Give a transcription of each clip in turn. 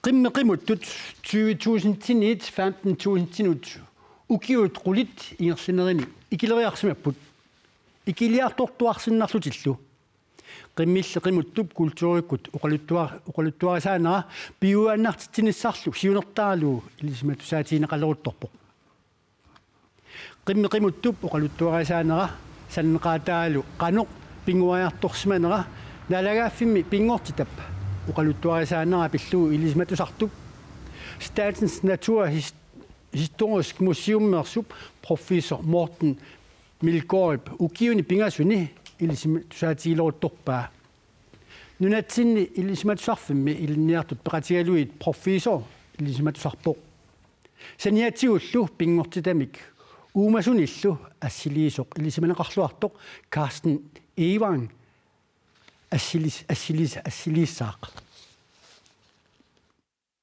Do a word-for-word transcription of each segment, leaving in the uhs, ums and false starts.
Qimmit qimuttut tyve tusindinit femten tusindinut ukiut qulit ingerlanerini ikileriarsimapput. Ikiliartortuarsinnarlutillu. Qimmilli qimuttup kulturikkut oqaluttua-, oqaluttuarisaanera piujuaannartitsinissarlu siunertaralugu ilisimatussaatigineqaleruttorpoq. Qimmit qimuttup oqaluttuarisaanera sananeqaataalu qanoq pinnguariartorsimanera naalagaaffimmi pinngortitap oqaluttuarisaanera pillugu ilisimatusartup Statens Natur His-, Historisk Museummeersup professor Morten Meldgaardip ukiuni pingasuni ilisimatussaatigileruttorpaa. Nunatsinni ilisimatusarfimmi ilinniartut peqatigalugit professor ilisimatusarpoq. Saniatigullu pinngortitamik uumasunillu assiliisoq ilisimaneqarluartoq Carsten Egevang assilis-, assilis-, assiliissaaq.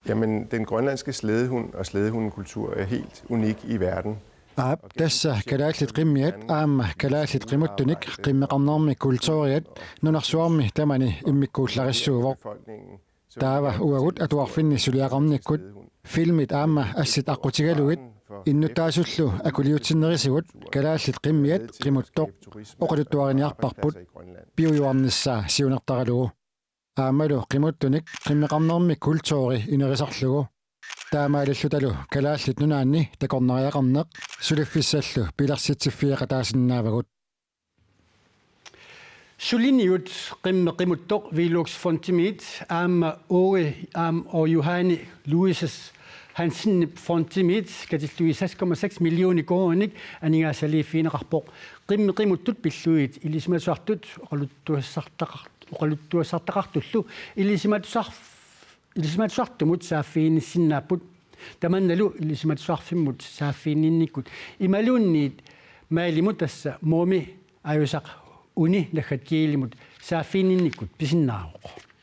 Jamen, den grønlandske slædehund og slædehundekultur er helt unik i verden. Aap, tassa kalaallit qimmiat aamma kalaallit qimuttunik qimmeqarnermi kulturiat nunarsuarmi tamani immikkuullarissuuvoq. Taava uagut atuarfinni suliaqarnikkut filmit aamma assit aqqutigalugit innuttaasullu akuliutsinnerisigut kalaallit qimmiat qimuttoq oqaluttuariniarparput piujuarnissaa siunertaralugu. Aammalu qimuttunik qimmeqarnermi kulturi inerisarlugu. Taamaalillutalu Kalaallit Nunaanni takornariaqarneq suliffissallu pilersitsiffigeqataasinnaavagut. Suliniut qimmit qimuttoq Velux Fondimiit aamma Åge aamma og Johanne Louises Hansenip Fondimiit katillugit seks komma seks millioner koruuninik aningaasaliiffigineqarpoq. Qimmit qimuttut pillugit ilisimatusartut oqaluttuassartaqar-, oqaluttuassartaqartullu ilisimatusarf-, ilisimatusartumut saaffiginnissinnaapput. Tamannalu ilisimatusarfimmut saaffiginninnikkut imaluunniit mailimut tassa Muumi Ajusaq Uni naggat gmail-imut saaffiginninnikkut pisinnaavoq.